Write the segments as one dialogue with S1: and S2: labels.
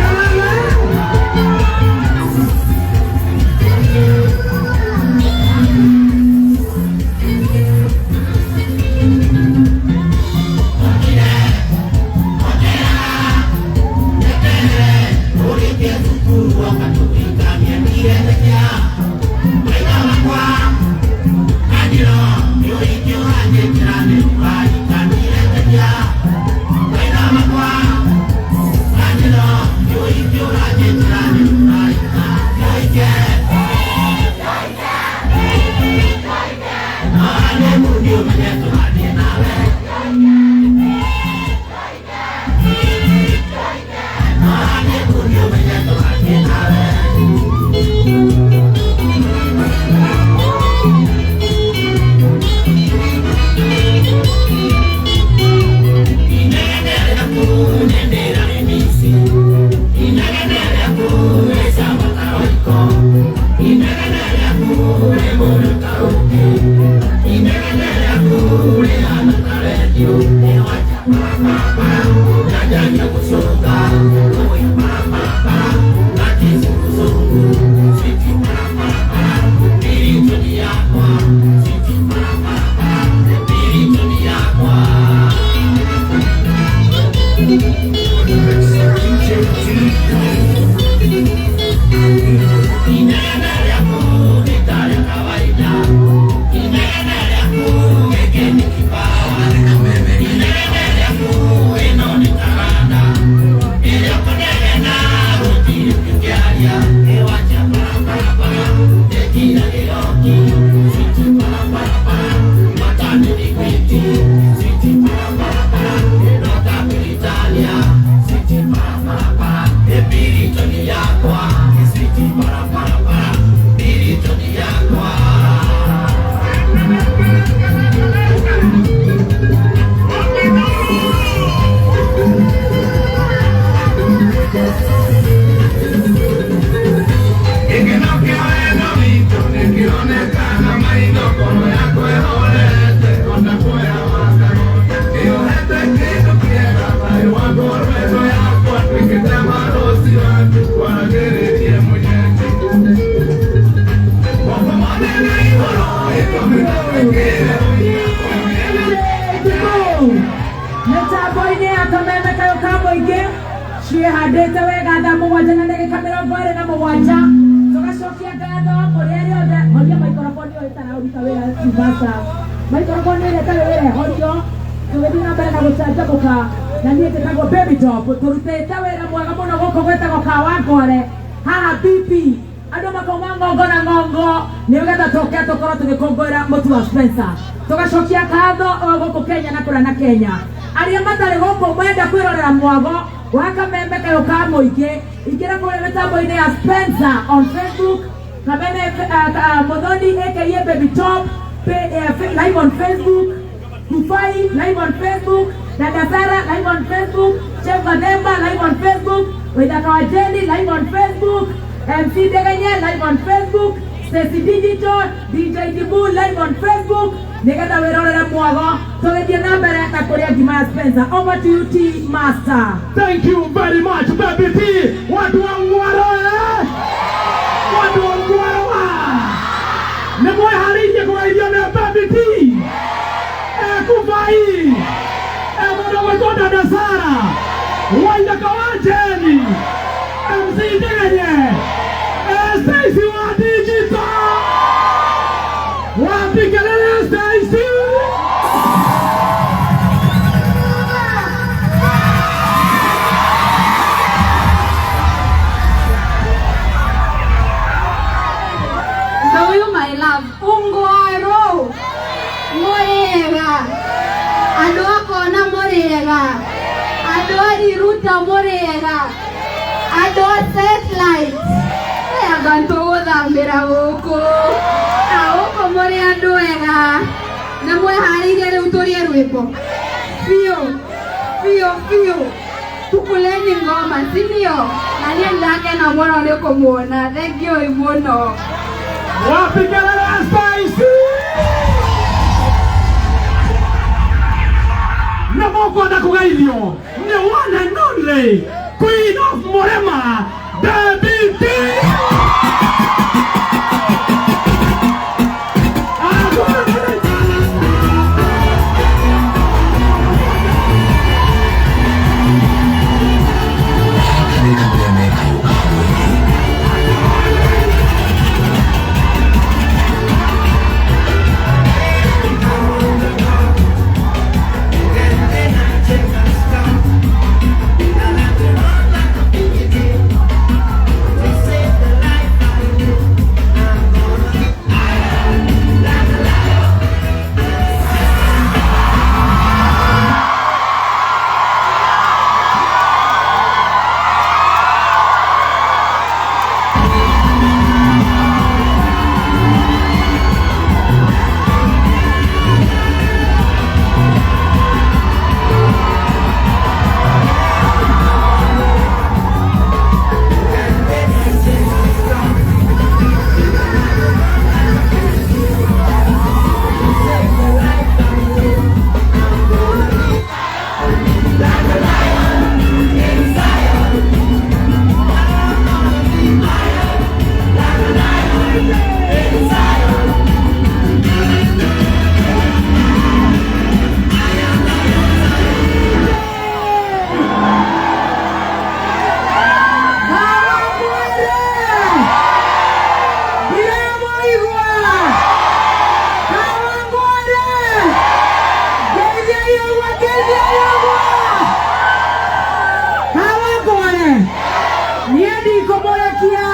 S1: Kelele.
S2: Mĩtambo-inĩ ya kameme kayũ ka mũingĩ ciĩhandĩte wega thaa 7:27. Tũgacokia ngatho kũrĩ arĩa othe. Horia maikoroboni ũyũ ĩtararuta wĩra. Sibasa maikoroboni ĩrĩa ĩtarĩ wĩra ĩhorio. Tũgĩthiĩ na mbere na gũcanjamũka na niĩ njĩtagwo Baby Top. Tũrutĩte wĩra mwega mũno gũkũ gwĩtagwo Kawangware haha BP. Andũ makauma ng'ongo na ng'ongo nĩgetha tũke tũkorwo tũgĩkũngũĩra mũtu wa Spencer. Tũgacokia ngatho o gũkũ Kenya na kũrĩa na Kenya. Arĩa matarĩ gũkũ mwenda kwĩrorera mwago wa kameme kayũ ka mũingĩ, ingĩra kũrĩa mĩtambo-inĩ ya Spencer on Facebook, Kameme, Muthoni aka Baby Top live on Facebook, Kufai live on Facebook, Dada Sara live on Facebook, Chef Vanemba live on Facebook, Waithaka wa Jenny live on Facebook, MC Degenye live on Facebook, Stacy Digital, DJ Dibu live on Facebook, nĩgetha wĩrorere mwago tũgĩthiĩ na mbere na kũrĩa ngima ya Spencer. Over to you, T Master.
S1: Thank you very much, Baby T. Watu wa Ngwaro, eh? Watu wa Ngwaro wa. Nĩ mweharĩirie kũgeithio nĩ Baby T. Eh, Kufai. Eh, mũndũ gwĩtwo Dada Sara. Waithaka wa Jeni. MC Ndegenye. Eh, Stacy wa Digital. Wapi kelele Stacy?
S3: Do you my love? Ungwaro. Mũrĩega. Andũ a Kona mũrĩega. Andũ a Riruta mũrĩega. Andũ a Satellite. Eh, anga tũgũthambĩra gũkũ. Na gũkũ mũrĩ andũ ega. Na mweharĩirie rĩu tũrĩe rwĩmbo. Biũ. Biũ biũ. Tukuleni ngoma, si ndio? Na niĩ ndakena mũno nĩ kũmuona. Thank you mũno.
S1: Wapi kelele ya Stacy? Na mũkwenda kũgeithio nĩ one and only. Queen of Murema, Baby T.
S2: Niĩ ndikũmũrekia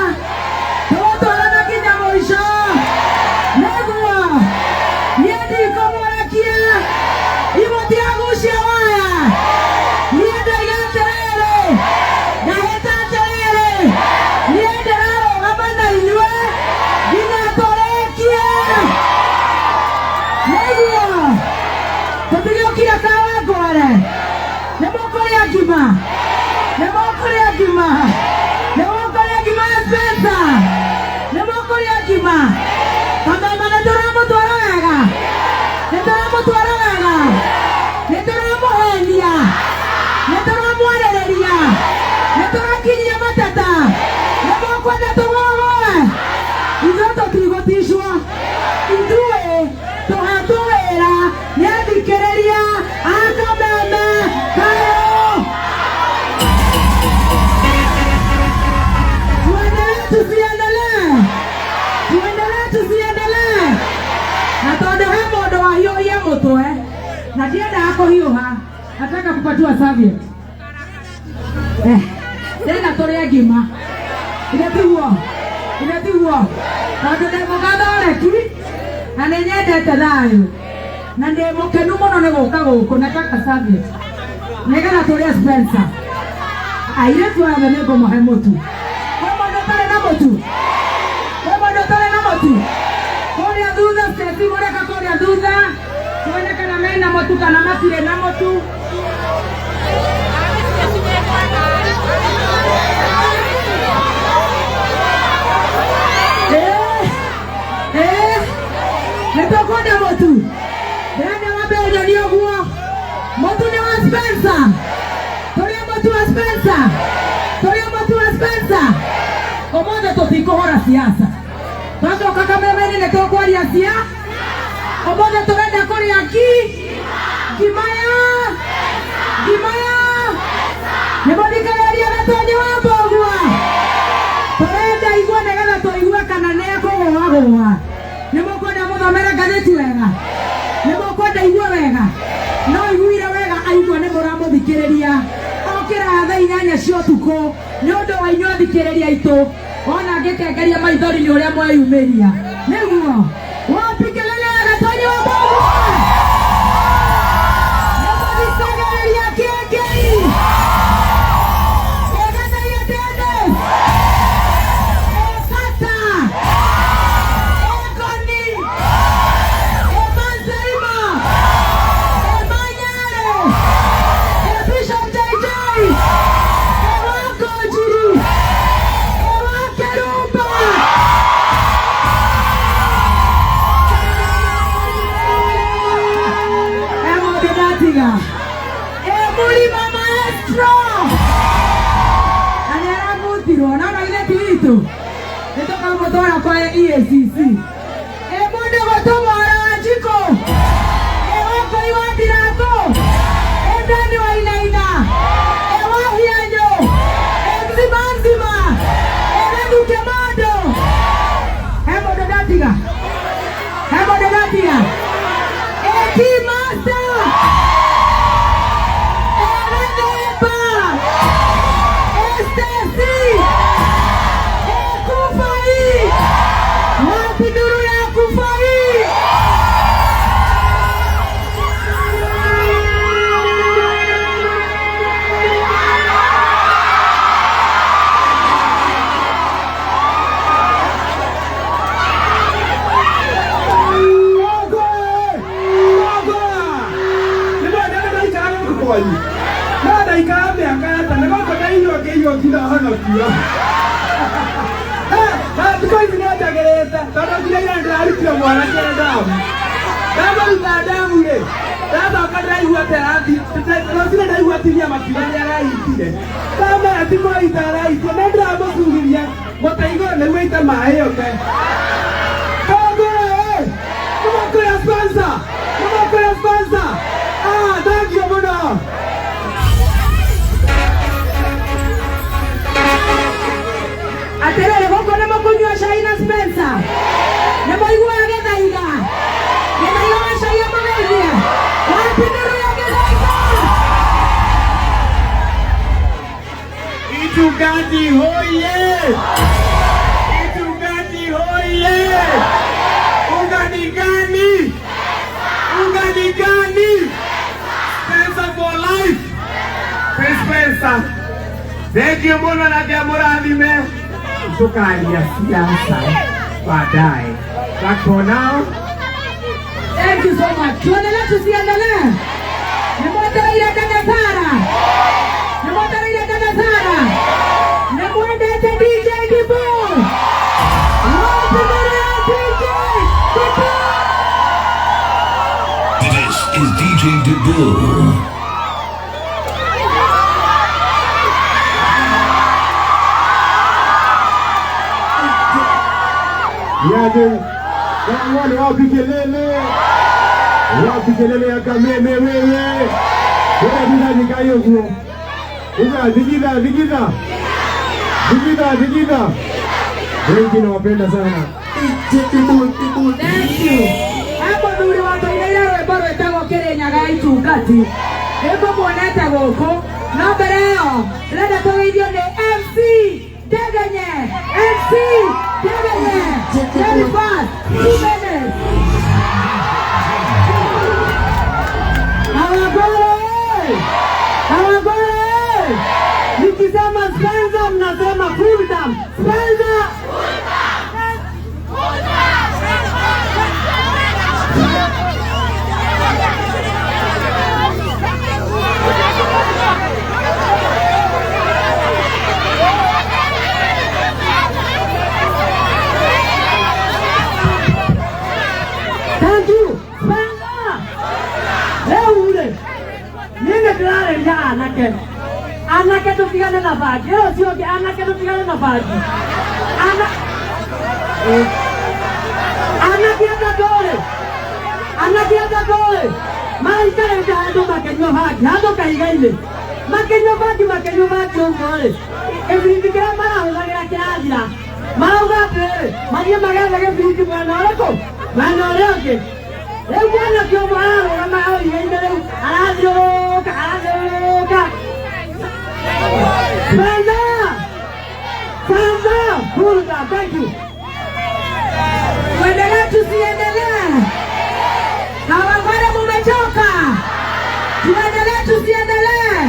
S2: tũgũtwarana nginya mũico nĩguo niĩ ndikũmũrekia imũtiragucia waya niĩ ndoiga atĩrĩrĩ ndahĩta atĩrĩrĩ niĩ ndĩrarũgama na inyuĩ nginya tũrĩkie nĩguo tũtigĩũkire Kawangware nĩ mũkũrĩa ngima nĩ mũkũrĩa ngima nĩ mũkũrĩa ngima ya Spencer nĩ mũkũrĩa ngima Kameme nĩ tũramũtwara wega nĩ tũramũtwara wega nĩ tũramũhenia nĩ tũramwarĩrĩria nĩ tũrakinyia mateta nĩ mũkwenda tũgũgũe ithuĩ tũtigũticwo ithuĩ tũhetwo wĩra nĩ athikĩrĩria a Kameme kayũ. Tuendelee tusiendelee? Tuendelee tusiendelee? Na tondũ he mũndũ wahiũhia mũtwe na ndiendaga kũhiũha, nataka kupatiwa serviette. Tena tũrĩe ngima. Ithe tiguo? Ithe tiguo? Tondũ ndĩ mũgathoreki na nĩ nyendete thayũ na ndĩ mũkenu mũno nĩ gũka gũkũ. Nataka serviette nĩgetha tũrĩe Spencer. Airĩtu othe nĩ ngũmũhe mũtu. Kwĩ mũndũ ũtarĩ na mũtu? Kwĩ mũndũ ũtarĩ na mũtu? Kũrĩa thutha Stacy mũreka kũrĩa thutha tuone kana mena mũtu kana matirĩ na mũtu. Nĩ tũkwenda mũtu. Ndĩrenda wambe ũnyonie ũguo. Mũtu nĩ wa Spencer. Tũrĩe mũtu wa Spencer. Tũrĩe mũtu wa Spencer. Ũmũthĩ tũtikũhũra siasa. Twacoka Kameme-inĩ nĩ tũkwaria cia. Ũmũthĩ tũrenda kũrĩa ki ngima ya ngima ya nĩ mũthikĩrĩria Gatonyi wa Mbũgua. Tũrenda igue nĩgetha tũigue kana nĩ ekũgũagũa. Nĩ mũkwenda mũthomere ngathĩti wega? Nĩ mũkwenda igue wega? No iguire wega aigua nĩ mũramũthikĩrĩria. Okĩra thaa 8 cia ũtukũ nĩ ũndũ wa inyuĩ athikĩrĩria aitũ. Ona ngĩkengeria maithori nĩ ũrĩa mweyumĩria. Nĩguo wapi kelele ya Gatonyi wa Mbũgua? Nĩ mũthikagĩrĩria kĩengei. Ĩganaia Dennis. Ekata. Ekoni. Emanzeima. Emanyare. Bishop JJ. Ewakojiri. Ewakerumba. Emũndũ ndatiga. Emũrima maestro. Nĩanyitirwo no na ithe ti witũ nĩtũkamũtwara kwa EACC. Ĩ mũndũ gũtũmwo Wanjikũ, ĩ Wangũi wa Ndirango, ĩ Ndani wa Inaina, ĩ Wahianyũ, ĩ mzima mzima, ĩ Gathuke Mondo. He mũndũ ndatiga, he mũndũ ndatiga. Ĩ T-Master, ĩ Gathemba, ĩ Stacy, ĩ Kufai, wapi nduru ya Kufai?
S1: No ndaikara mĩaka ĩtano gũkũ ndaiywo ngĩiywo nginya honokio. Na thikũ ici nĩ njagĩrĩte tondũ nginya ira ndĩrarutire mwanake ndamu. Ndamũruta ndamu rĩ, ndacoka ndĩraigua ta rũcinĩ ndaigua atumia makiuga nĩ araitire. Ndamera ti kũraita araitia, no ndĩramũcuhiria mũtĩ igũrũ nĩguo aite maĩ oke. Kongore! Nĩmũkũrĩa sponsor! Nĩmũkũrĩa sponsor! Ah, thank you mũno.
S2: Atĩrĩrĩ, gũkũ nĩ mũkũnyua cai na Spencer, nĩ mũiguaga gĩthaiga, gĩthaiga wa cai amũgeithie. Wapi nduru ya gĩthaiga?
S1: Itungati hoye! Itungati hoye! Unga ni gani? Unga ni gani? Spencer for life! Prince Spencer. Thank you mũno na Ngai amũrathime. Tukaria siasa baadaye. But for now,
S2: Thank you so much. Tuendelee tusiendelee? Nĩmwetereire dada Sara, nĩmwetereire dada Sara, nĩmwendete DJ Dibu. Wapi nduru ya DJ Dibu?
S4: This is DJ Dubu.
S1: Yaje, wale wapi kelele? Wapi kelele ya Kameme wewe? Wewe bila nikayo huo. Uga digida digida. Digida digida. Wengi nawapenda sana.
S2: Thank you. He mũthuri watũineire rwĩmbo rwĩtagwo Kĩrĩnyaga Itungati. Nĩngũmuonete gũkũ no mbere ĩyo ndĩrenda tũgeithio nĩ MC Ndegenye. MC Ndegenye. Very fast. 2 minutes.
S1: Hawagore! Hawagore! Nikisema Spencer mnasema freedom. Spencer! Thank you. Spencer! Rĩu rĩ, niĩ nĩ ndĩrarĩria anake, anake tũtigane na bangi ĩyo ũcio ũngĩ, anake tũtigane na bangi. Ana anake atatũ rĩ, anake atatũ rĩ maraikarĩte handũ makĩnyua bangi handũ kahiga-inĩ, makĩnyua bangi, makĩnyua bangi ũguo rĩ, gĩbiriti kĩrĩa marahũthagĩra kĩrathira. Marauga atĩrĩrĩ, mathiĩ magethe gĩbiriti mwena ũrĩkũ? Mwena ũrĩa ũngĩ. Rĩu mwanake ũmwe ararũgama hau ihiga-inĩ, rĩu arathiũrũrũka, arathiũrũrũka. Spencer! Spencer! Cool down, thank you.
S2: Tuendelee tusiendelee? Hawagore mumechoka? Tuendelee tusiendelee?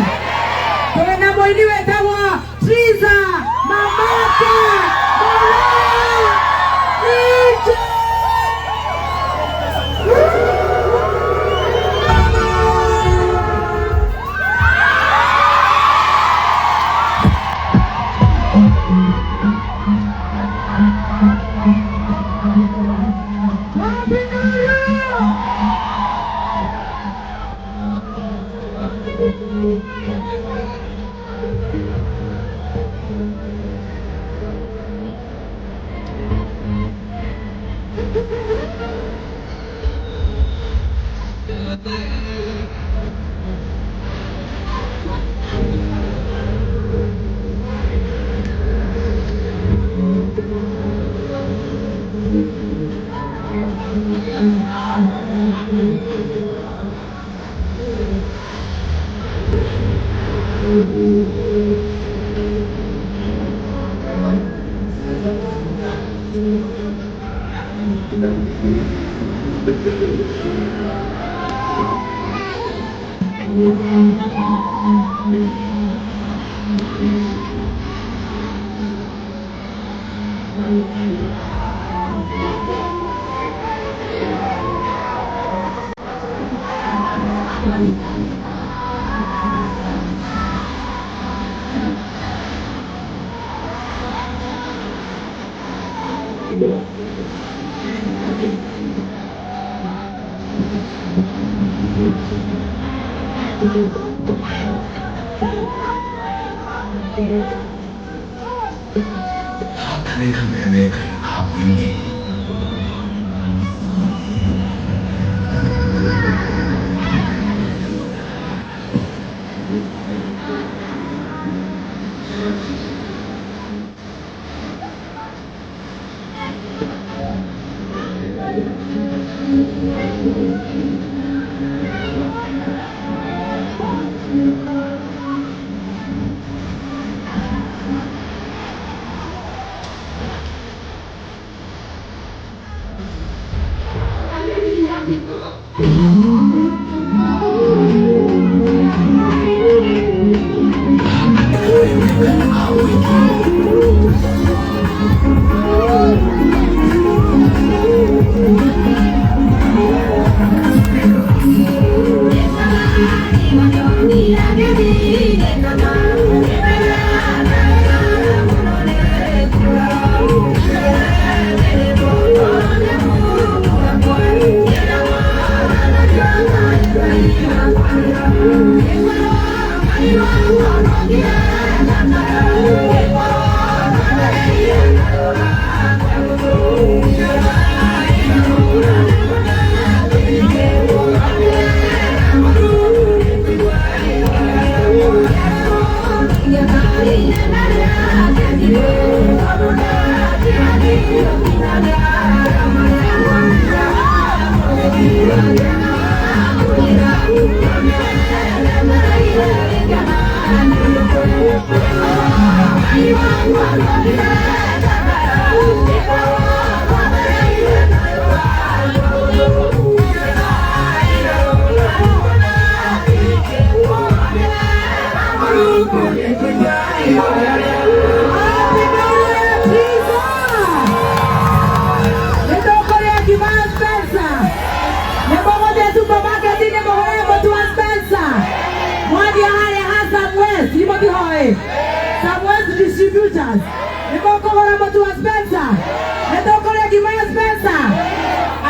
S2: Twina mũini wĩtagwo Triza Mamake Mola DJ.
S1: Happy New Year!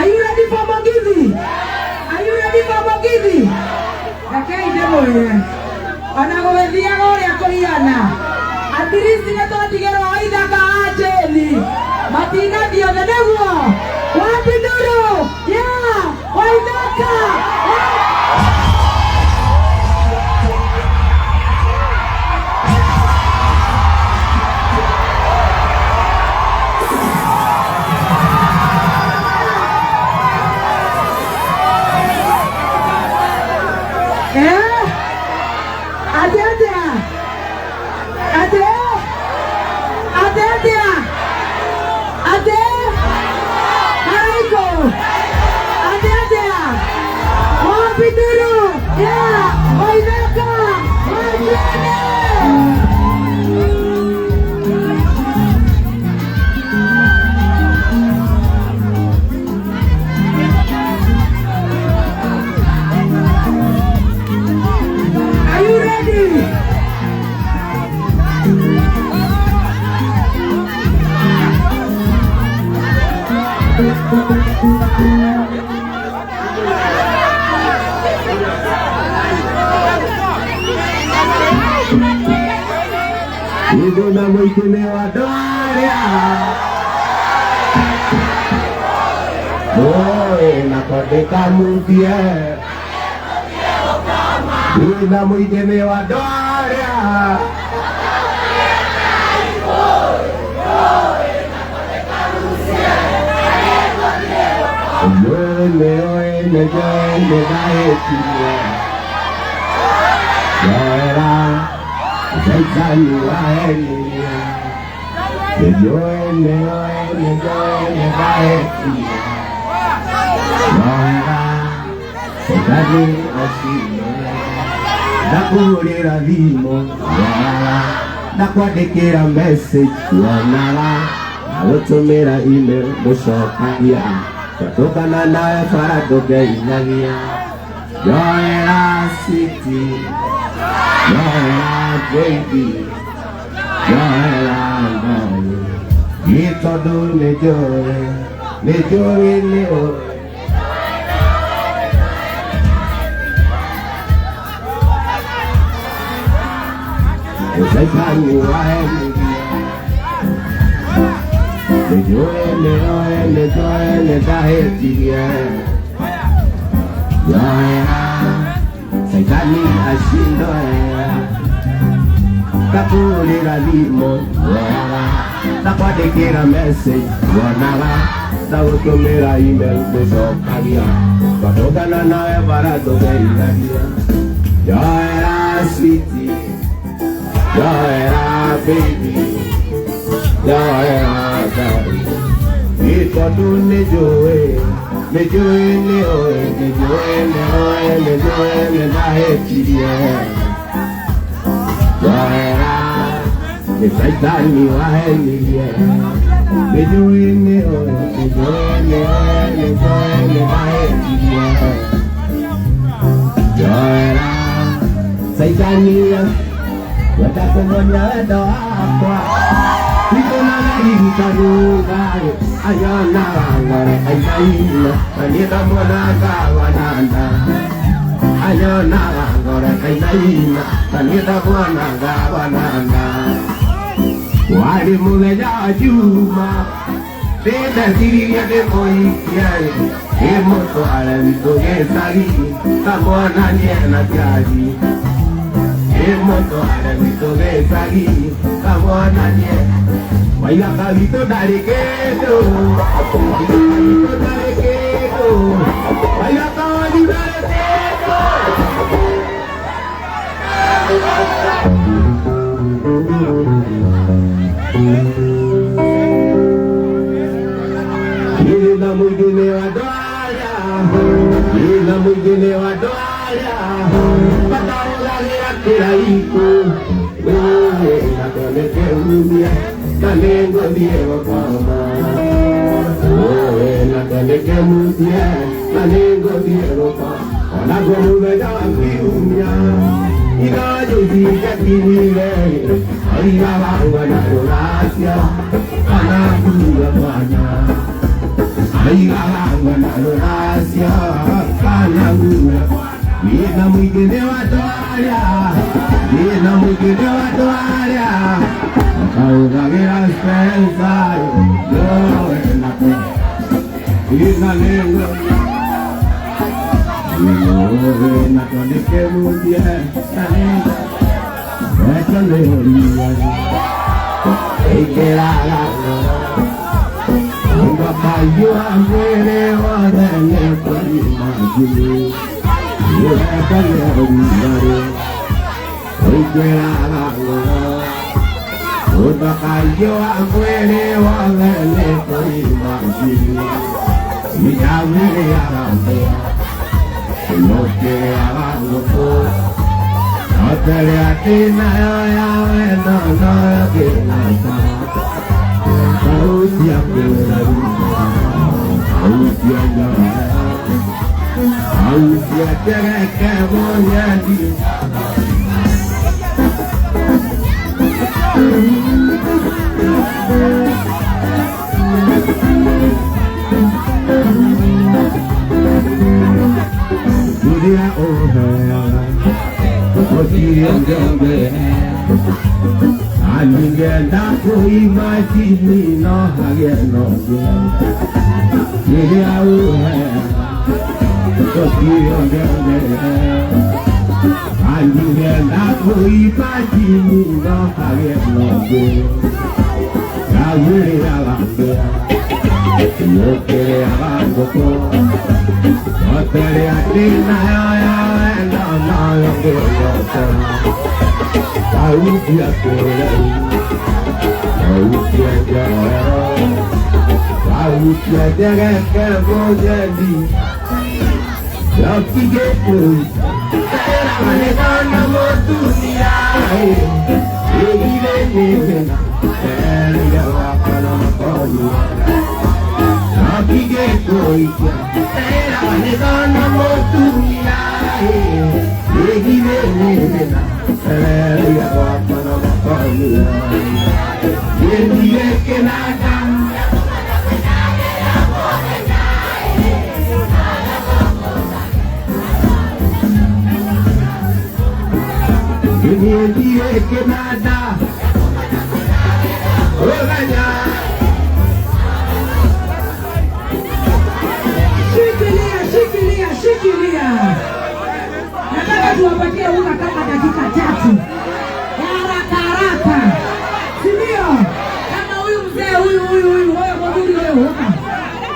S2: Are you ready for Mugithi? Are you ready for Mugithi? Rekei ndĩmwĩre ona gũgĩthiaga ũrĩa kũhiana at least nĩ twatigĩrwo ithaka wa Jane matinathiĩ othe nĩguo wapi nduru ya Waithaka. Are you ready?
S1: Igona mũingĩ wa ndwarĩa Oi na kondeka muthie Igona mũingĩ wa ndwarĩa Oi oi ne daetirie Yoera Zaizani wa eniria.
S5: Nĩnjũĩ nĩũĩ nĩnjũĩ nĩndahĩtia. Noera Shetani ashindwe. Ndakũhũrĩra thimũ woyaga, ndakwandĩkĩra message wonaga, ndagũtũmĩra email ndũcokagia, twatũngana nawe bara ndũngeithagia. Njoera sweetie, njoera baby, njoera darling. Nĩ tondũ nĩnjũĩ, nĩnjũĩ nĩũĩ. Shaitani wahenirie. Nĩnjũĩ nĩũĩ nĩnjũĩ nĩndahĩtirie. Njoera Shaitani ashindwe. Ndakũhũrĩra thimũ woyaga, ndakwandĩkĩra message wonaga, ndagũtũmĩra email ndũcokagia, twatũngana nawe bara ndũgeithagia. Njoera sweetie, njoera baby, njoera darling. Nĩ tondũ nĩnjũĩ, nĩnjũĩ nĩũĩ, nĩnjũĩ nĩũĩ nĩnjũĩ nĩndahĩtirie. Njoera nĩ Shaitani wahenirie. Nĩnjũĩ nĩũĩ, nĩnjũĩ nĩũĩ nĩnjũĩ nĩndahĩtirie. Njoera Shaitani wenda kũmonia wendo wakwa. Ikunaga anyonaga ngore ainaina, na niĩ ndamuonaga wananda. Anyonaga ngore ainaina, na niĩ ndamuonaga wananda. Warĩ mũthenya wa Juma, ndĩndeciririe ndĩmũhikie, ndĩmũtware witũ gĩcagi, kamwonanie na kĩrathi. Ndĩmũtware witũ gĩcagi, kamwonanie. Waiga kawitũ ndarĩ kĩndũ, waiga kawitũ ndarĩ kĩndũ, waiga kawanyu ndarĩ kĩndũ. Ina mũingĩ nĩ wa andũ arĩa, ina mũingĩ nĩ wa andũ arĩa, matahũthagĩra kĩraikũ. Ĩĩ, na nĩngũthiĩ gũkoma. Ĩĩ, na ndoneke muthie, na nĩngũthiĩ gũkoma. Onaguo mũthenya wa kiumia, iganjo cingĩakinyire, oigaga na rũracio, kana kuga mwana. Oigaga na rũracio, kana kuga Ina mũingĩ nĩ wa andũ arĩa, ina mũingĩ nĩ wa andũ arĩa, makahũthagĩra Spencer, njoe na ina nĩngũ na twandĩke muthie, na nĩngũ Eto nĩũria ĩingĩraga ngoro ũgakayua mwĩrĩ wothe nĩ kũrima njini. Eto nĩũria ĩingĩraga ngoro ũgakayua mwĩrĩ wothe nĩ kũrima njini. Inyawĩrĩaga mbĩa, ũkĩrĩaga ngũkũ. Oteria ndĩnayo ya wendo noyo ngĩnata. Sauti ya kwĩra sauti ya njoera, sauti ya njereke mũnyendi. Iria ũheaga gũtirĩ ũngĩ ũngĩhe. Ningĩenda kũimagine no hagĩe na ũngĩ. Kĩrĩa ũheaga gũtirĩ ũngĩ ũngĩhe. Ningĩenda kũimagine no hagĩe na ũngĩ. Yagwĩrĩaga mbĩa, yũkĩrĩaga ngũkũ. Oteria ndĩnayo ya wendo noyo ngĩnyotera. Sauti ya kwĩreu,
S2: Shikilia, shikilia, shikilia. Nataka tuwapatie unga kama dakika tatu. Haraka haraka. Si ndio? Kama huyu mzee huyu huyu huyu wewe mzuri wewe unga.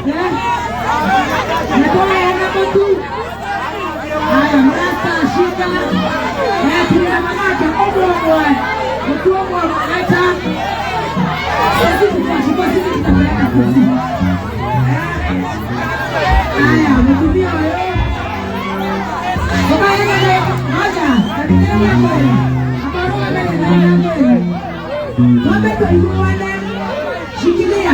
S2: Eh? Natoa yana mtu. Haya mrasta shika. Na tuna mamake omwe. Mtu omwe leta. Sisi tunachukua sisi tutapeleka kuzi. Haya, mtumia wewe. Shikilia.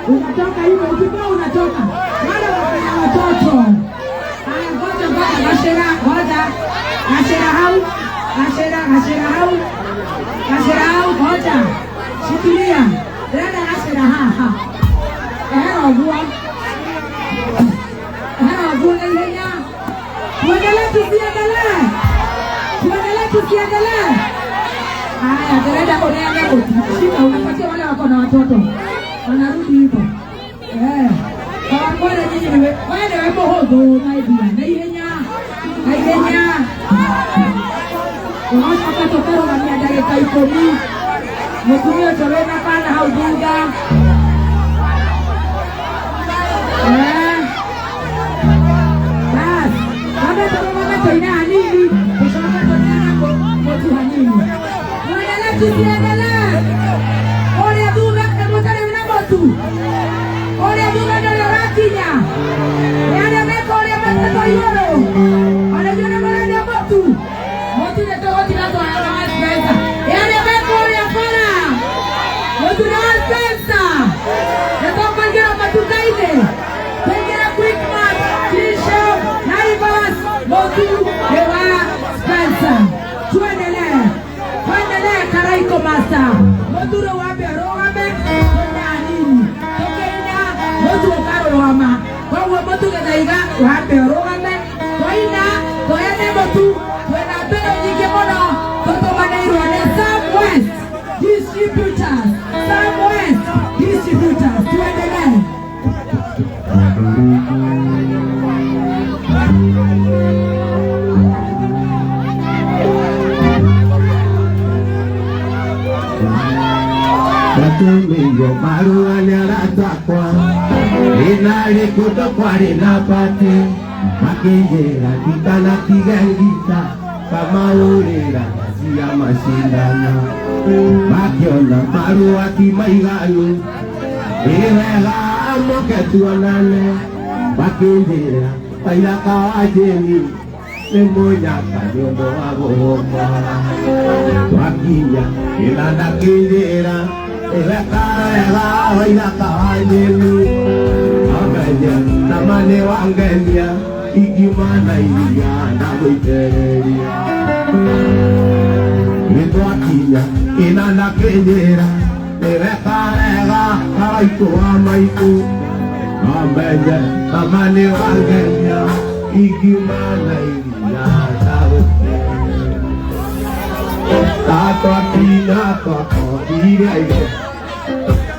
S2: Unatoka hivyo ukitoa unatoka. Wale wafanya watoto. Haya ngoja ngoja gashera ngoja. Gashera hau. Gashera gashera hau. Gashera hau ngoja. Shikilia. Dada gashera ha ha. Hera ogua. Hera ogua ihenya. Tuendelee tusiendelee. Tuendelee tusiendelee. Haya dada unaenda kushika unapatia wale wako na watoto. Wanarudi hivyo. Eh. Kwa mbona nyinyi ni wewe wewe hodo na na ihenya. Na ihenya. Unaona katokero na mia dakika ikumi. Mtumio chorena kana haujinga. Eh. Bas. Kama tunaona toina hanini, tunaona toina ko motu hanini. Tuendelee tusiendelee. Ole duga emotare na motu. Ole duga ndio rakinya. Yale meko ole meko yoro. Ole jona mara ndio motu. Motu ne to tina to ala pesa. Yale meko ole fara. Motu na pesa. Ne to pangira matukaine. Pangira quick mart, T-shop, Naivas, motu hewa Spencer. Tuendelee. Tuendelee Karaiko Master. Moturo wabe rogabe na nini. Tokeina motu okaro wama. Kwa motu gedaiga wabe rogabe. Toina toene motu twena bero nyingi mono totomaneirwo ne Sam West Distributors. Sam West Distributors. Tuendelee.
S5: Tumiyo marua ni aratakwa inali kutokwari na pate makinjera ndikana tigengita kamaurira cia mashindano makiona marua ti maiganu iwega moke tuonane makinjera waithaka wa Jeni nĩ mũnyaka nĩ ũndũ wa gũgũkora twakinya kĩnanda kĩnjĩra Wega waithaka wa Jeni amenye nama nĩ wangenia ingiuma na iria na gũitĩrĩria nĩ twakinya kĩnanda kĩnjĩra nĩ wega wega karaitũ wa maitũ Amenye mama nĩ wangenia ingiuma na iria ndagũte tatwakinya twakorire ithe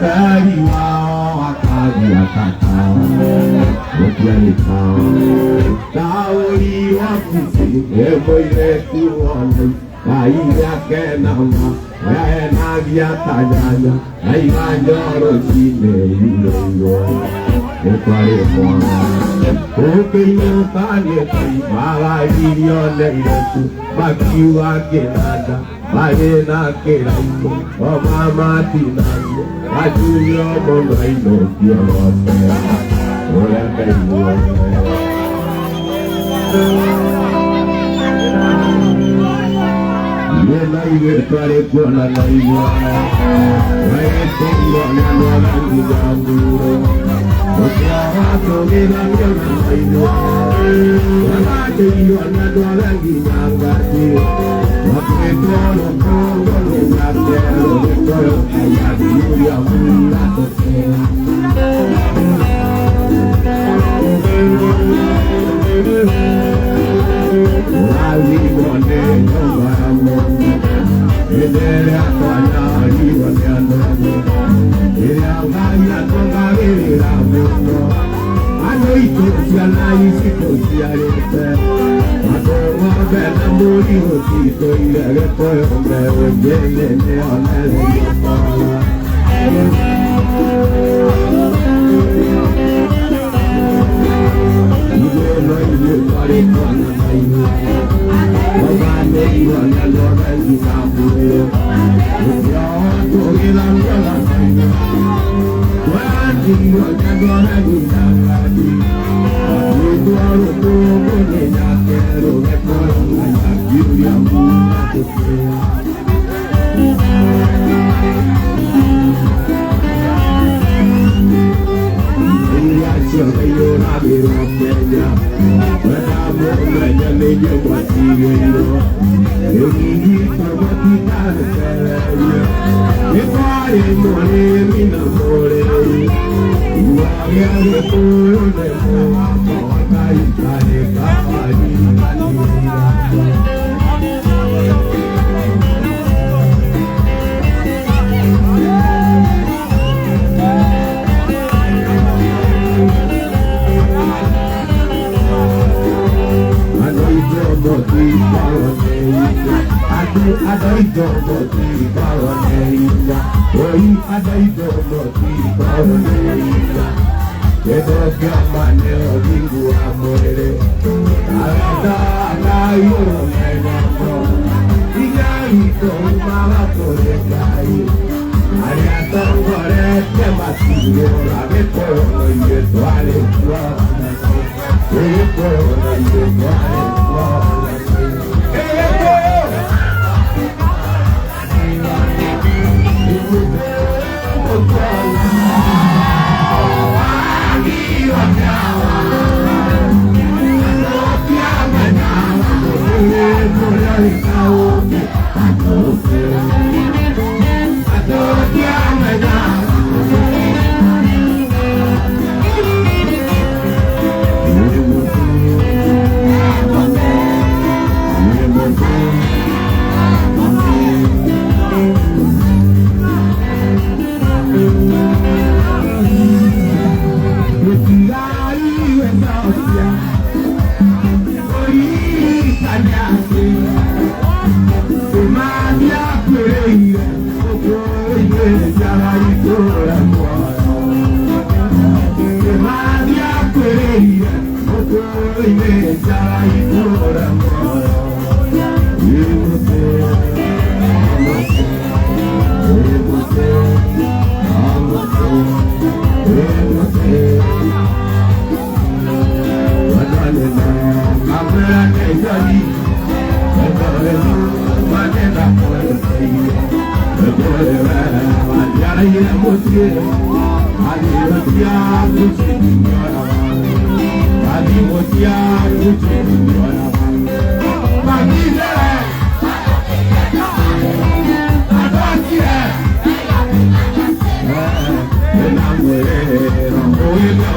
S5: Tari wao akagia tata gũtiarĩ taũri wabici nĩ mũirĩtu wone Ngai ake nama wenagia ta nyanya na iganjo rũcinĩ yurĩirwo nĩ twarĩ mwana ũkĩinũka nĩ tũimagagĩrio nĩ airĩtu makiuga kĩnanda marĩ na kĩraikũ o mamatinanio macurio mũno ainũkio rothe ũrĩa ndaigua. Nĩ ithuĩ twarĩ kuona na igua wetĩirwo nĩ andũ a nginya nguro ũkĩaga tũgĩthamio na maitho wagatĩirwo nĩ andũ a nginya ngati wakwĩtwo rũkũngũ nĩ nyake rũgĩkũyũ akiuria mura tũkĩra. Ũrathimwo nĩ nyũmba ya mũndũ hĩndĩ ĩrĩa twanyarirwo nĩ andũ amwe ĩrĩa Ngai atũgagĩrĩra mũno andũ aitũ ciana ici tũciarĩte andũ ng'ombe na mbũri gũtitũire Gĩkũyũ mbeũ njĩthĩ nĩonereirio bara. Ithuĩ no ithuĩ twarĩ twana na ithuĩ twaganĩirwo nĩ andũ othe nginya mbuĩ gũtiaga tũgĩthamio na maitho twaganĩirwo nĩ andũ othe nginya ngati twatuĩtwo rũkũngũ nĩ nyake rũgĩkũyũ Ngai akiuria mbura tũkĩra. Iria ciothe iyũragĩrwo Kenya wenda mũmenya nĩ inyuĩ mwatigĩirwo ĩnyitwo mũtikarekererio nĩ kwarĩ mũrĩmi na mũrĩi igua gĩa Gĩkũyũ nĩ mũgambo wa Ngai karĩ kabanyitanĩra.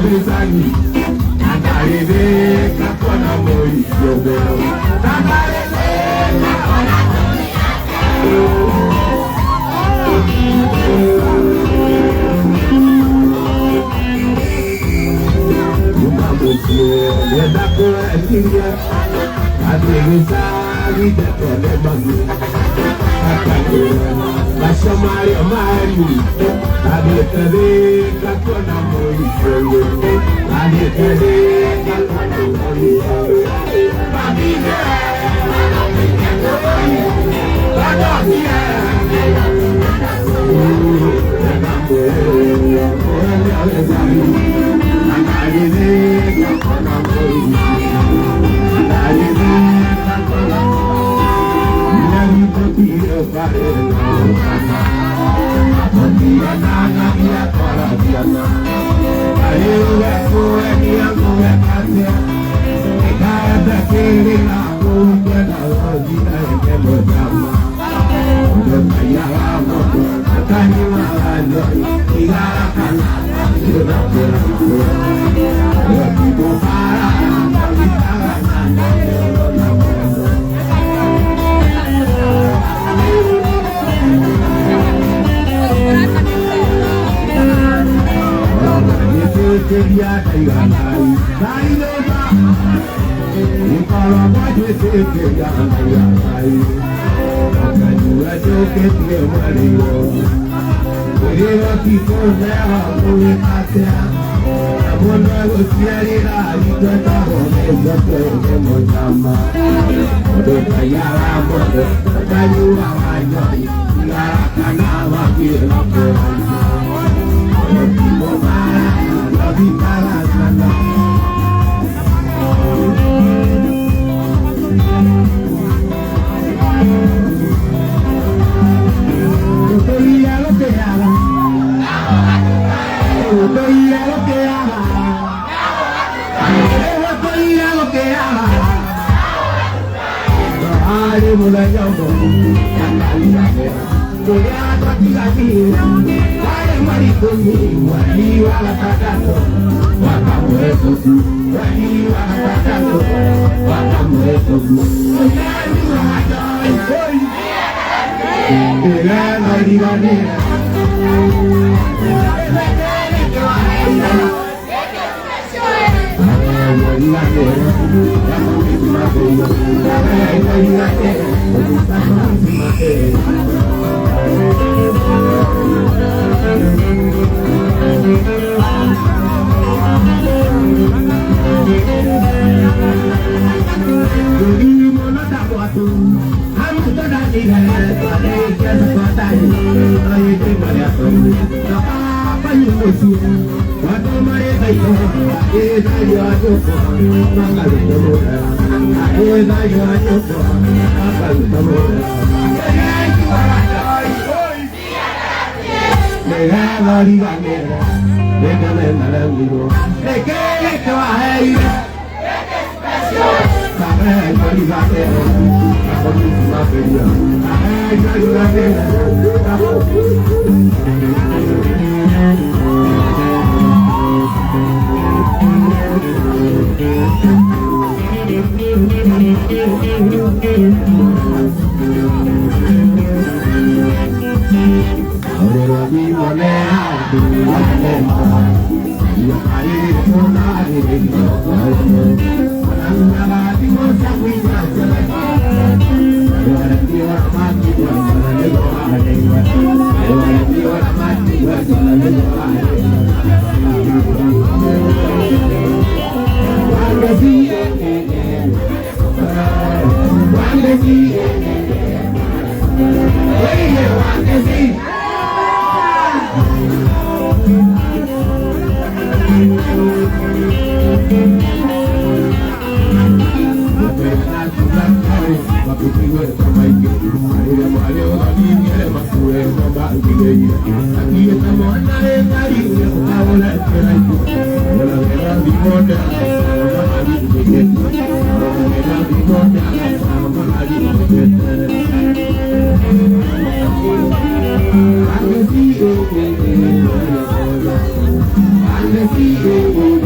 S5: gĩcagi na ndarĩthĩka kuona mũico na ndarĩthĩka kuona Uma mũciĩ nĩenda kũendirie athiĩ gĩcagi ndekone mami akagĩra macio marĩa manyu athiĩte Thĩka kuona mũico athiĩte Thĩka kuona mũico
S6: I see you.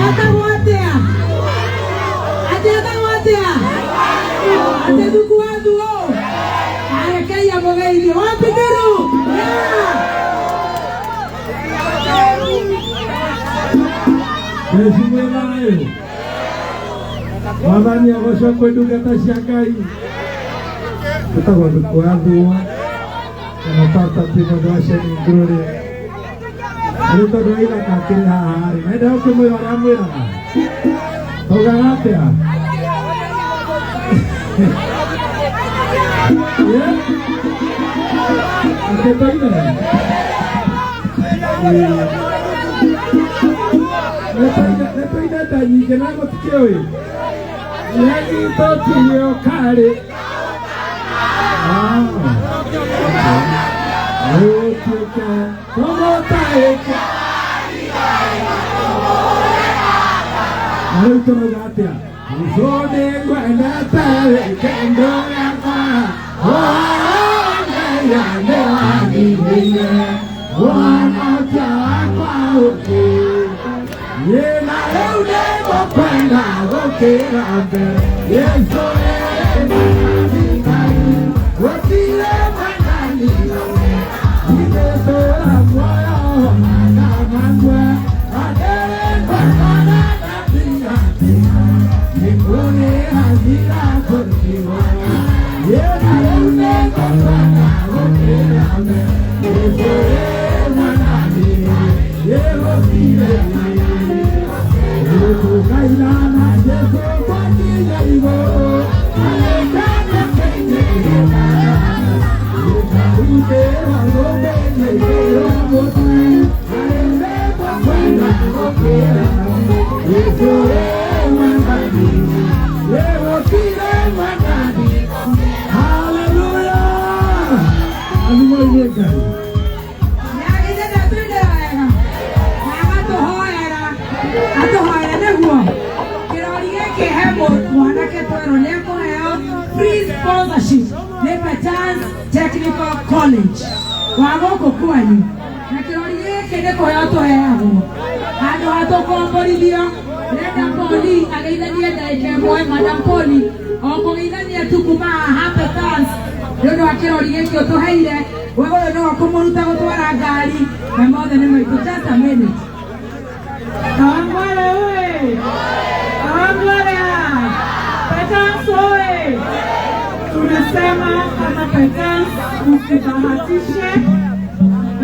S2: Etagwo atĩa? Atĩ etagwo atĩa? Atĩ thuku wa thuo. Arekei amũgeithie. Wapi nduru? Yeah.
S1: Jesu mwĩ thayũ. Mwathani agocwo kwĩ ndungata cia Ngai. Tũtagwo Thuku wa Thuo kana Pasta Timothy wa Shining Glory. Rĩu tondũ wa ithaka akĩrĩ haha rĩ, nenda gũkĩmwĩra ũrĩa mwĩraga. Taugaga atĩa? Yeah? Atĩ tũine? Nĩtũinĩte nyingĩ na mũtikĩũĩ. Nĩgitũtirio karĩ. Ũtuĩke tũmũtaĩke. Na rĩu tũrauga atĩa? Jesũ nĩngwendete wĩ kĩndũ gĩakwa. Ũrĩa nĩwangirĩire ũhonokia wakwa ũkĩ. Na rĩu nĩngũkwenda gũkĩra mbere. Jesũ ĩ Ngai, gũtirĩ mwathani ũngĩ. Ingĩtũũra muoyo na ngwe, na ndĩrĩkwendana na nginya nĩngũrĩhagĩra kũrigwo. Na rĩu nĩngũkwenda gũkĩra mbere. Jesũ ĩ mwathani, ĩ gũtirĩ Tũkaina na Jesũ twakinya igũrũ, agĩkena kĩingĩra. Ĩkarutĩrwo thũmbĩ ĩkĩrwo mũtwe, nĩngũkwenda gũkĩra. Jesũ ĩ mwathani, ĩ gũtirĩ mwathani. Hallelujah! Athimwo nĩ Ngai.
S2: Nĩagĩte ndatũinĩra wega. Na agatũhoera. Atũhoere nĩguo. Kĩrori gĩkĩ he mwanake twerwo nĩekũheo free sponsorship nĩ Petans Technical College wa gũkũ kwanyu. Na kĩrori gĩkĩ nĩ kũheo tũheagwo. Handũ ha tũkomborithio. Ndĩrenda Poli ageithanie ndagĩka ĩmwe, Madam Poli o kũgeithania tu kuma haha Petans nĩ ũndũ wa kĩrori gĩkĩ ũtũheire. We ũyũ nĩwe ũkũmũruta gũtwara ngari na mothe nĩ maitũ. Just a minute.
S6: Kawangware oye! Kawangware! Petans oye! Tunasema kama Petans, usibahatishe,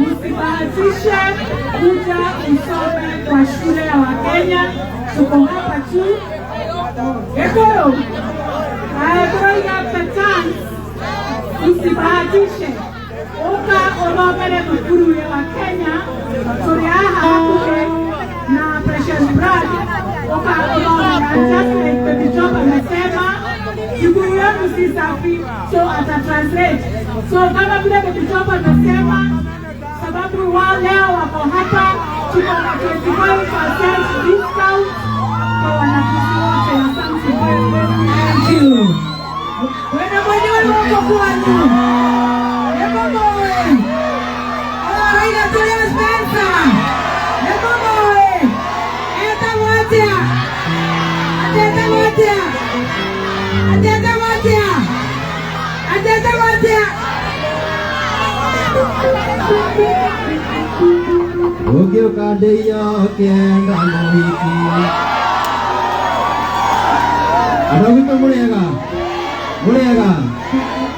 S6: usibahatishe kuja usome kwa shule ya Wakenya. Tuko hapa tu Gĩkũyũ. Aya tũroiga Petans, usibahatishe ũka ũthomere thukuru ya Wakenya. Tũrĩ haha hakuhĩ na Precious Blood, ũka ũthome. And just like Baby Job amesema, Kikuyu yangu si safi, so ata translate. So kama vile Baby Job amesema, sababu wao leo wako hapa, tuko na 25% discount kwa wanafunzi wote. Asante.
S2: Thank you. Wena mwenyewe wako kwanyu. Nĩmũmũĩ. Ũroiga tũrĩ a Spencer. Nĩmũmũĩ. Etagwo atĩa? Atĩ etagwo atĩa? Atĩ etagwo atĩa? Atĩ etagwo atĩa?
S5: Ũngĩũka ndĩio ũkĩenda mũhiki. Andũ a gwitũ mũrĩega, mũrĩega,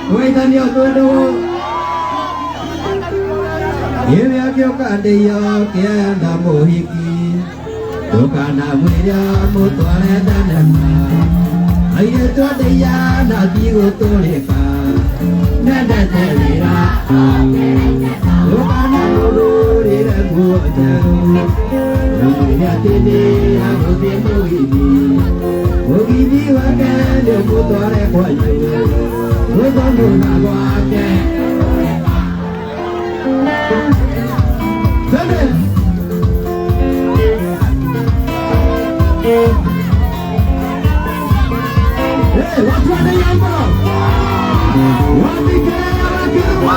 S5: tũgeithanio twĩ ndũgũ. Ĩwe angĩũka ndĩio ũkĩenda mũhiki, ndũkanamwĩre mũtware thenema. Airĩtu a ndĩia na tigũtũrĩka, mendete wĩra. Ndũkanamũgũrĩre nguo njerũ, ũmwĩre atĩ nĩ agũthiĩ mũgithi. Mũgithi wake nĩ ũmũtware kwanyu, gũthomũra gwake. Twende! Hey, watu wa Ndeiya! Wapi kelele ya Wakirwa?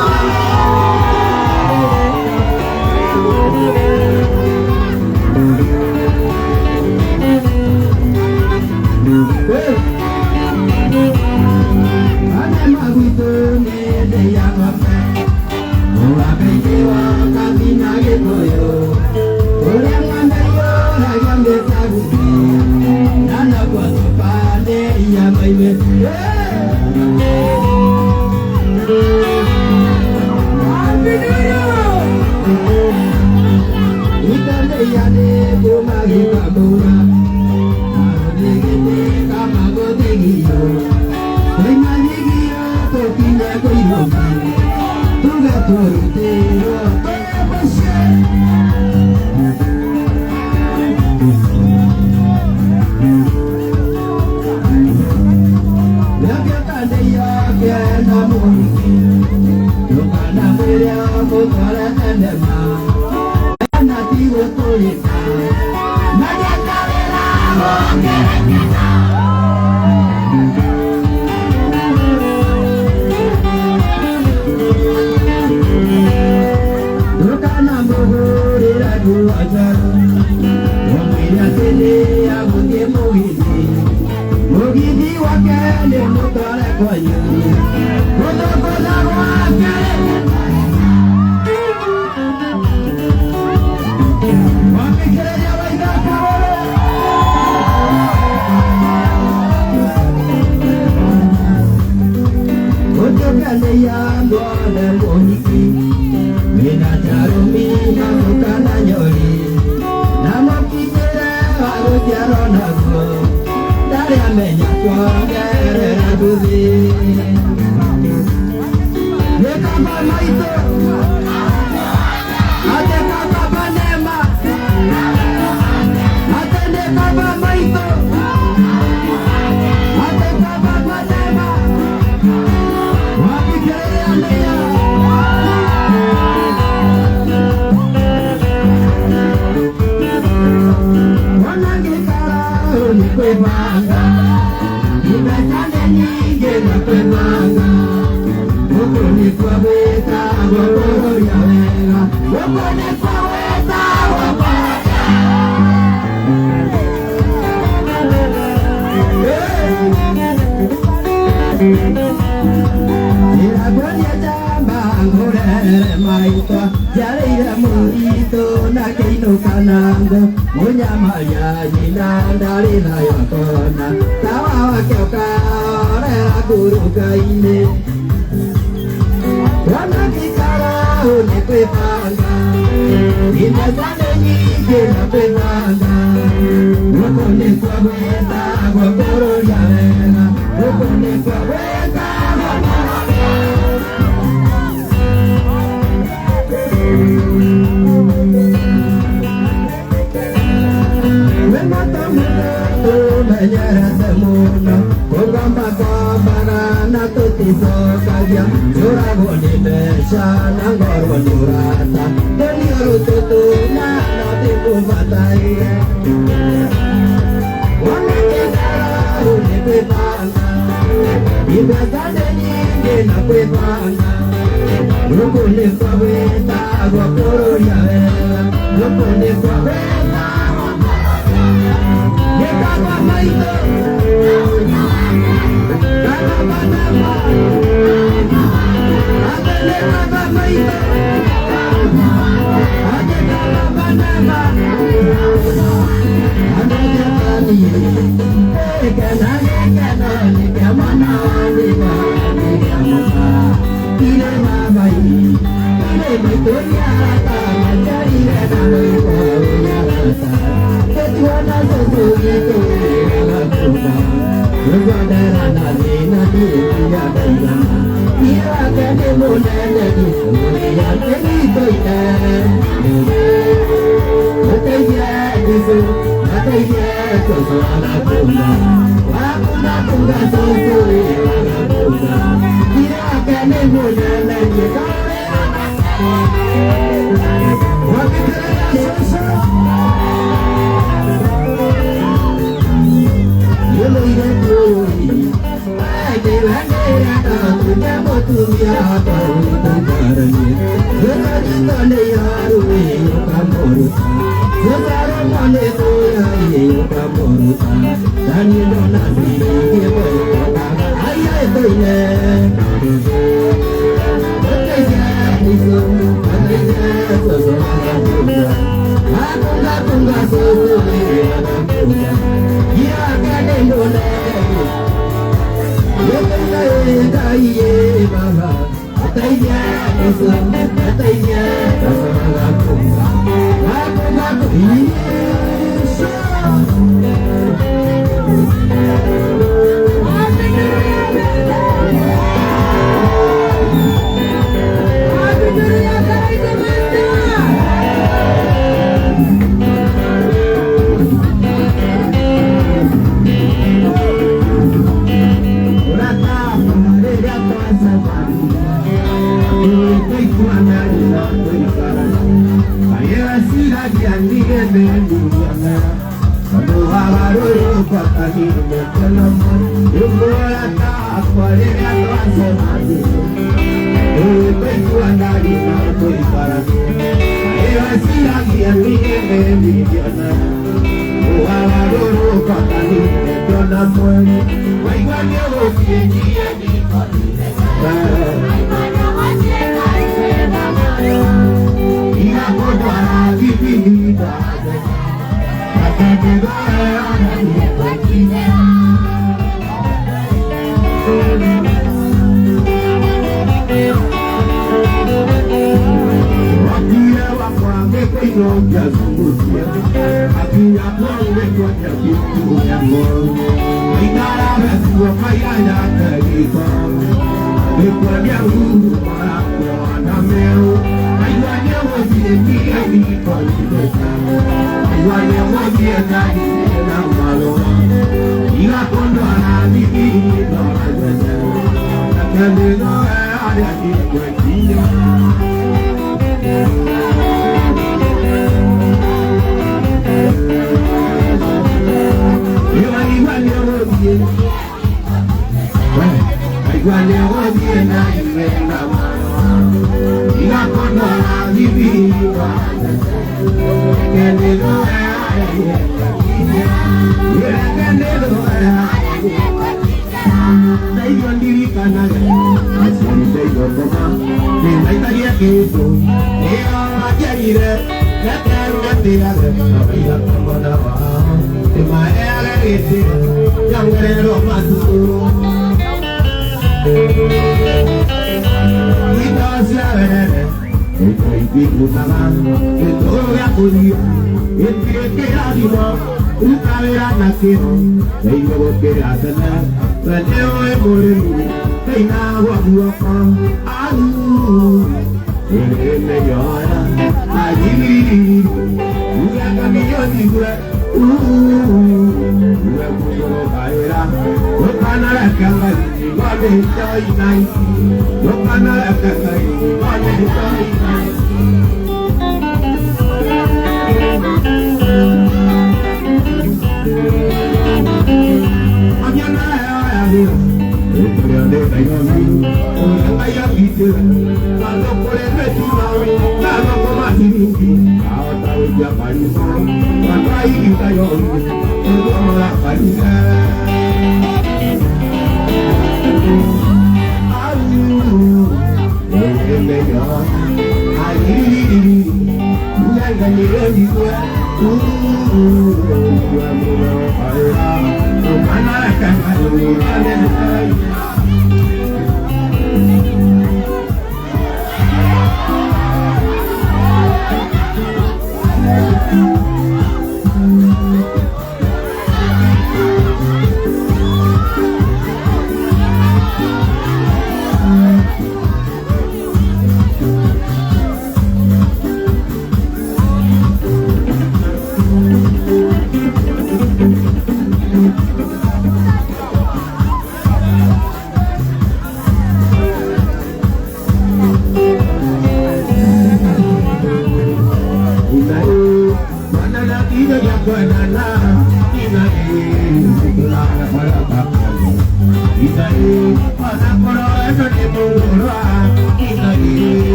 S5: Gĩkũyũ ũrĩa mwana yũragia mĩcaguthi na noguo tũbande nyama-inĩ. Bye.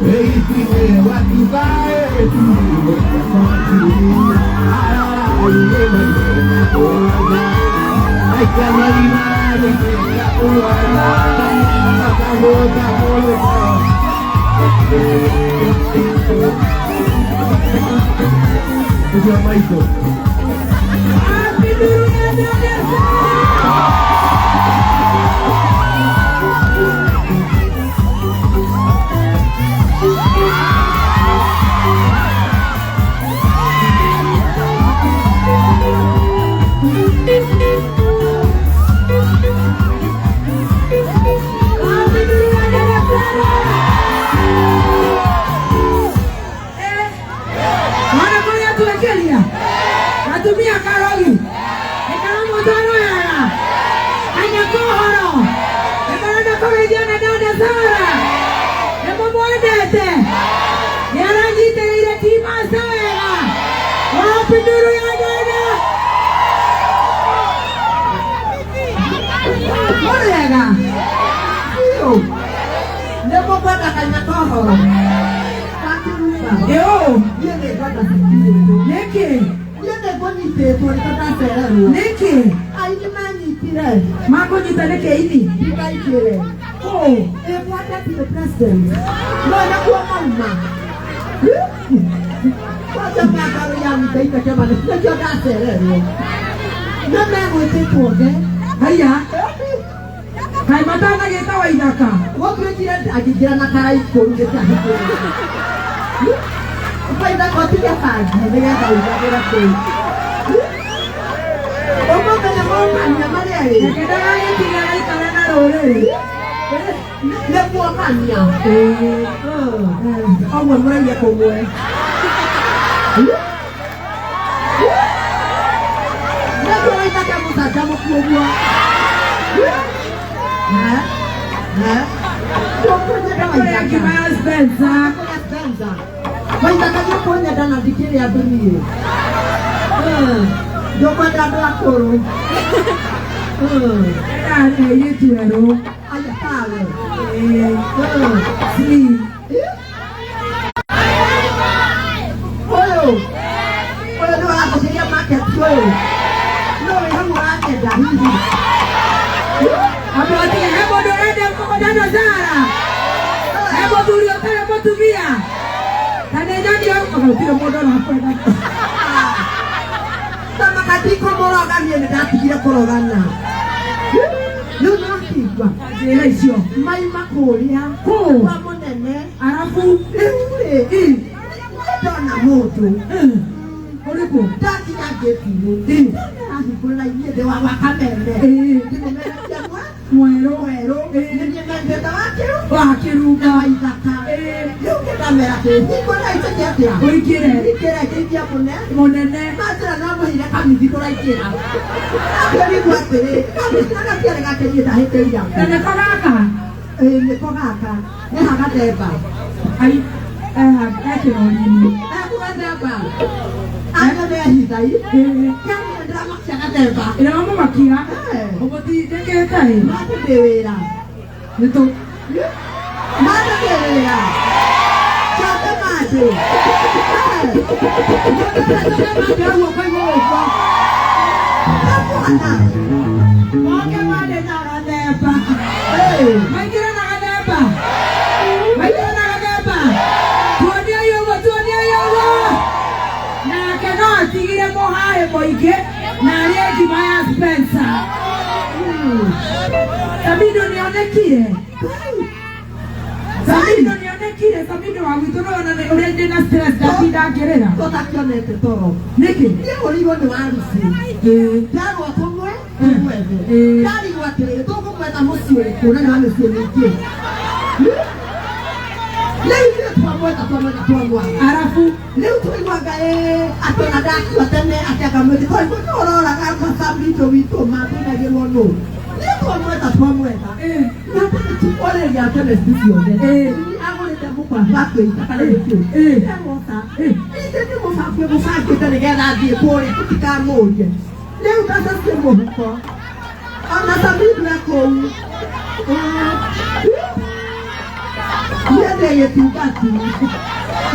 S5: Hey,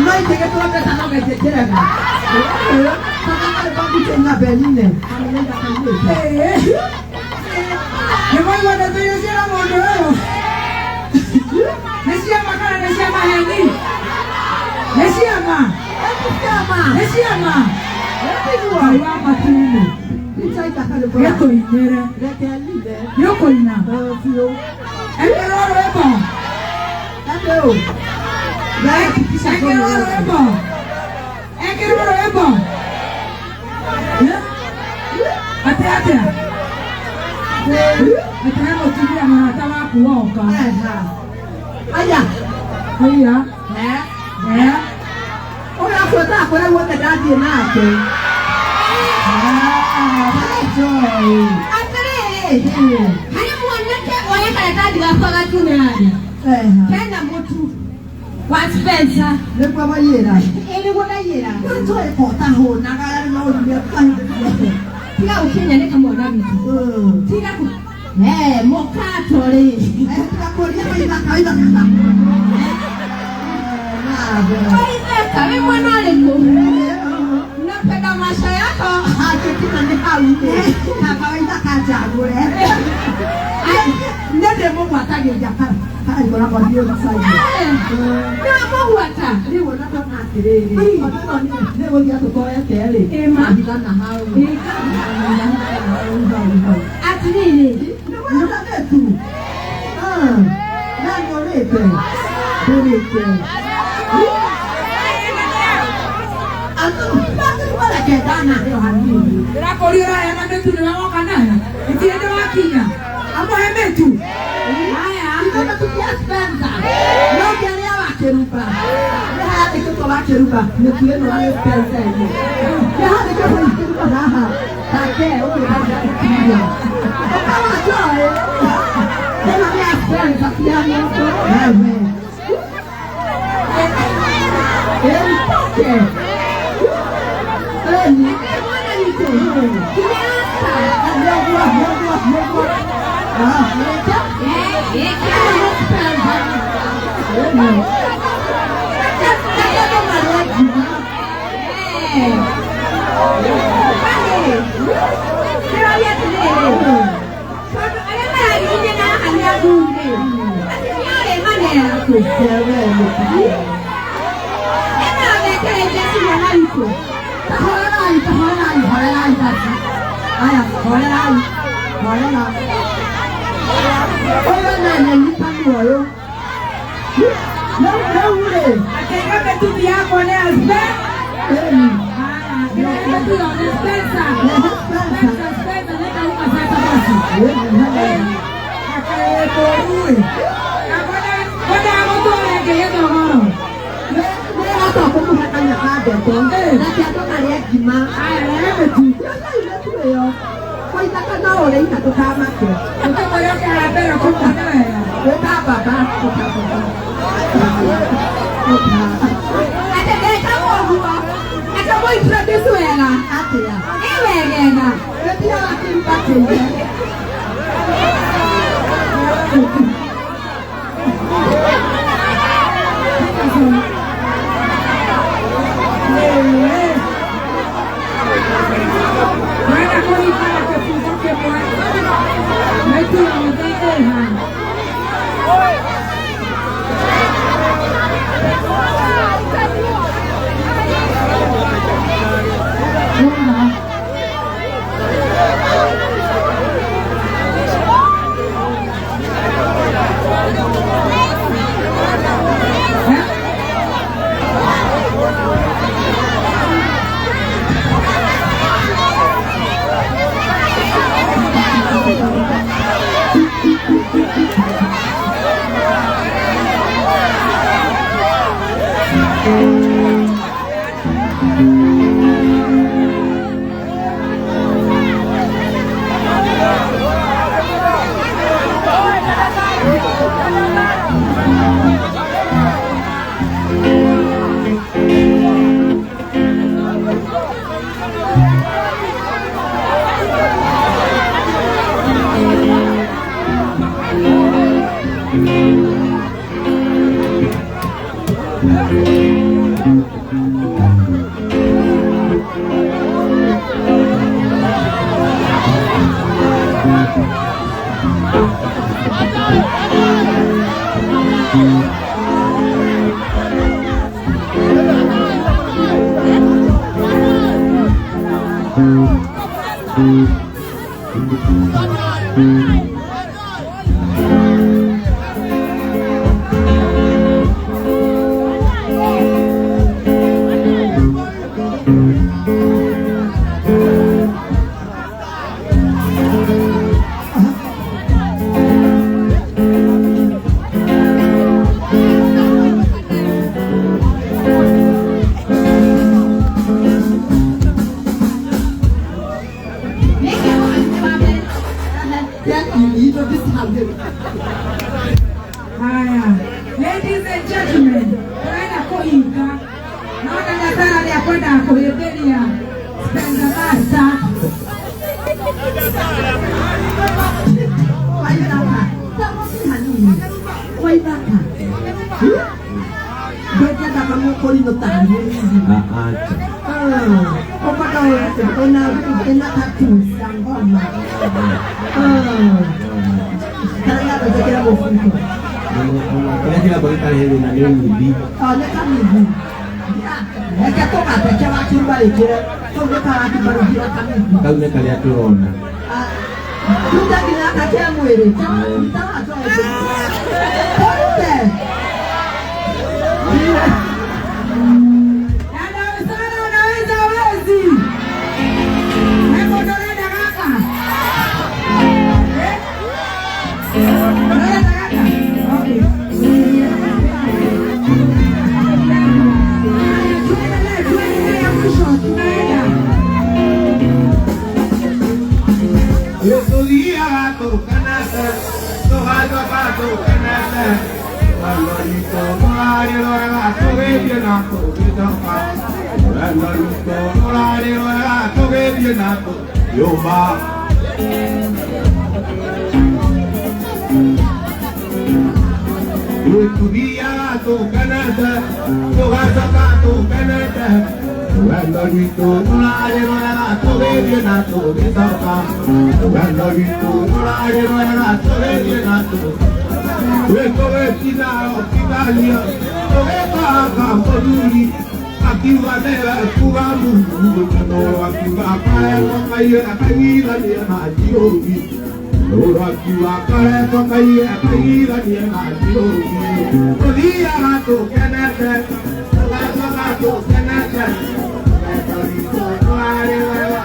S2: No itegĩtwo mbeca no ngai ĩkĩrega. Kana Beline.
S6: Nĩ mwaigua ndeto iria ciĩna mũndũ ũyũ? Nĩ ciama kana nĩ cia maheni? Nĩ ciama. Nĩ ciama. Ngai wa matu-inĩ. Gĩkũinĩre. Nĩ ũkũina. Ekĩrwo rwĩmbo. Ekĩrwo rwĩmbo. Ekĩrwo rwĩmbo. Atĩ atĩa? Atĩ he mũtumia mũrata waku woka.
S2: Aya.
S6: Aya. Eh.
S2: Ũrabuata kũrĩa guothe ndathiĩ nake.
S3: Atĩrĩrĩ, harĩ mwanake oya karatathi gakwa gatune harĩa kena mũtu wa Spencer.
S2: Nĩguo waiyĩra.
S3: Ĩ nĩguo ndaiyĩra.
S2: Rĩu tũĩ ko ũtahũnaga maũndũ mekahĩndĩ.
S3: Tiga gũkinya nĩ kamwana witũ. Tiga ku Eh, mũkato rĩ.
S2: Tiga kũria waithaka waithaka.
S3: Waithaka, wĩ mwana ũrĩkũ? Napenda macho yako.
S2: Angĩkinya nĩ hau rĩ, kaba waithaka njagũre. Nĩ ndĩmũgwatagĩria karigũ nakwa thiĩ gũcaria.
S3: Nĩwamũgwata.
S2: Rĩu ona ndona atĩrĩrĩ, nĩ gũthiĩ atũtoete rĩ,
S3: Ĩma.
S2: ahithana hau. Hau, hau, hau.
S3: Atĩrĩrĩ.
S2: Nĩwona mĩtu? Na nĩũrĩte? Ndũrĩte. Andũ reke ndanaheo hanini.
S6: Ndĩrakũria ũraheana mĩtu nĩwe woka nayo. Itirĩ ndĩ wakinya. Amũhe mĩtu. Haya.
S2: Ithe mĩtu ti ya Spencer. No ngĩarĩa wa kĩruba. Nĩ handĩkĩtwo wa kĩruba mĩtu ĩno ya Spencer ĩno. Nĩ handĩkĩtwo kĩruba haha. Take ũkĩhanda mũtumia. Ũkawa Joy. Ĩno nĩ ya Spencer ti ya mũndũ. Wewe. Ĩritoke. Ĩni.
S3: Mwana witũ. Kinyasa.
S2: Nĩguo, nĩguo, nĩguo. Ah, nĩkĩa?
S3: Eh, ĩkĩra Spencer.
S2: Ĩni. Reke marĩe ngima.
S3: Eh. Bani. Ndĩroria atĩrĩrĩ. Tondũ arĩa maragiginyana haha nĩ athuri rĩ. Atumia ũrĩ manera kũ? Ĩno mekĩrĩte ci mwana witũ.
S2: Horerai, horerai, horerai basi. Aya, horerai, horerai. Ũyũ na nĩnyitanu ũyũ. Rĩu rĩu rĩ,
S6: Akĩiga mĩtu ti yakwa nĩ ya Spencer.
S2: ĩni.
S6: Haya, kĩrĩa mĩtu yothe Spencer.
S2: Ehe, Spencer.
S6: Spencer, Spencer, nĩndauma sasa basi.
S2: Ĩni, hena.
S6: Akaĩtũrui. Kwenda gũtũra ngĩgĩthogoro.
S2: Nĩ hata kũmũhe kanya ka ndeto. Reke andũ marĩe ngima.
S6: Haya, rehe mĩtu.
S2: Yokai mĩtu ĩyo. Waithaka no ũrĩina ndũkamake.
S6: Ũkĩmũrĩa ũkĩhara mbere ũkũmuona wega.
S2: Wĩta baba, wĩta baba. Wĩta.
S3: Atĩ ndekagwo ũguo. Atĩ mũintroduce wega.
S2: Atĩa?
S3: Ĩ wegega.
S2: Gĩthiaga kĩruba kĩire.
S6: Mwenda kũringana kĩbungo kĩmwe. Mĩtu yothe ĩha. Unga. Eh?
S2: Haya, ladies and gentlemen, tunaenda kuhinga. Naona Nyasara ni akwenda kuhimbiria Spenda Master.
S7: Waithaka. Waithaka. Ndũngĩenda kamũkũrinũ tani. Ũkwenda ĩna tattoos ya ngoma. Karĩa gathondekera mũbuto.
S5: Kĩrĩa kĩrambwo gĩtarĩ thĩna nĩ nyimbi.
S7: Nĩ kamithi. Reke tũgateke wakiuga wĩkĩre. Kau nĩ karakimbarũhira kamithi.
S5: Kau nĩ karĩa tũrona.
S7: Ruta nginya gaka ke mwĩrĩ. Ruta gaka Rute.
S2: Dada sana unaweza wezi. Hebu ndorenda gaka. Ndorenda gaka. Okay. Tuendelee, tuendelee ya mwisho tunaenda.
S5: Tuthiaga tũkenete, tũgacoka tũkenete. Rwendo rwitũ rũrarĩ rwega tũgĩthiĩ na tũgĩcoka. Rwendo rwitũ rũrarĩ rwega tũgĩthiĩ na tũkĩũma. Tuthiaga tũkenete, tũgacoka tũkenete. Rwendo rwitũ rũrarĩ rwega tũgĩthiĩ na tũgĩcoka. Rwendo rwitũ rũrarĩ rwega tũgĩthiĩ na tũgĩcoka. Tũgĩtinda ũkitania, tũgĩtanga mũthuri, akiuga nĩwe kuga Mungu, Nũrũ akiuga akaretwo kaiye akaiguithanie na Njirũgi. Nũrũ akiuga akaretwo kaiye akaiguithanie na Njirũgi. Tũthiaga tũkenete, tũgacoka tũkenete. Rwendo rwitũ rũrarĩ rwega.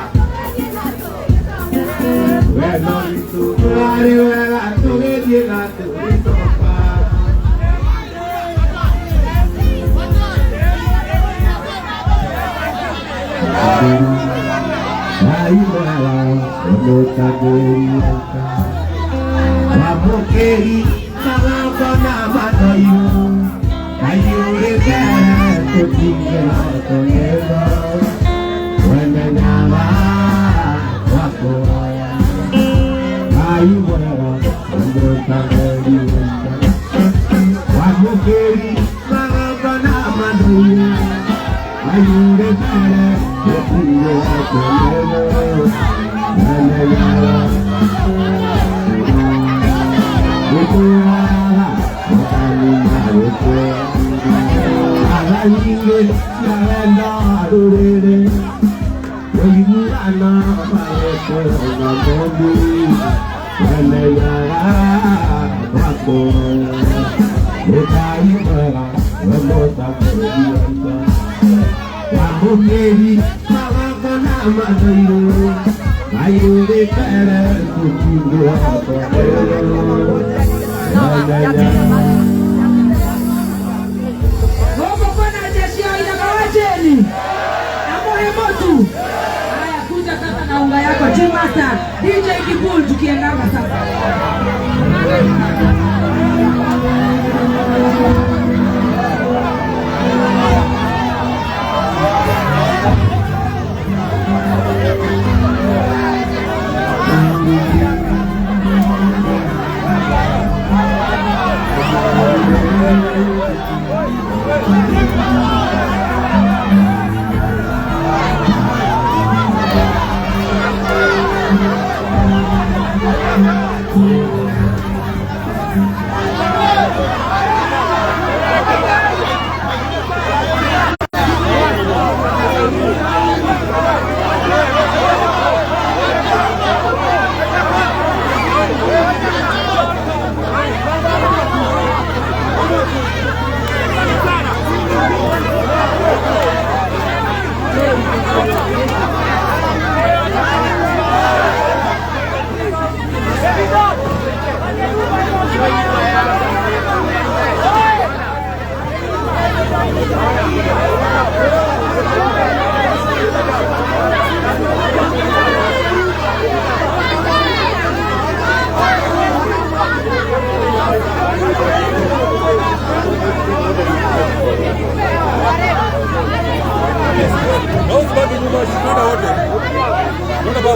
S5: Rwendo rwitũ rũrarĩ rwega tũgĩthiĩ na tũgĩcoka. Wamũkĩri magongona mathairũ, aiyũrĩte tũtingĩhota Wemenyaga wakũhoya. Ngai mwega ũndũtagĩrĩte. Wamũkĩri magongona mathairũ, aiyũrĩte tũtingĩhota Wemenyaga gũtũraga mũtanina gũkua. Nyingĩ cia wendo rũrĩrĩ, kũiguana magĩtũra mũmbi, wemenyaga wakũhoya. Ngai mwega we mũtagĩrĩte. Wamũkĩri magongona mathairũ, aiyũrĩte tũtingĩhota
S2: Huko kuna jeshi ya inakawacheni. Na mohe motu. Haya kuja sasa na unga yako G-Master, DJ Kibul tukiendanga sasa.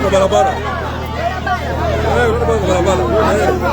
S8: Kwa barabara. Eh, kwa barabara.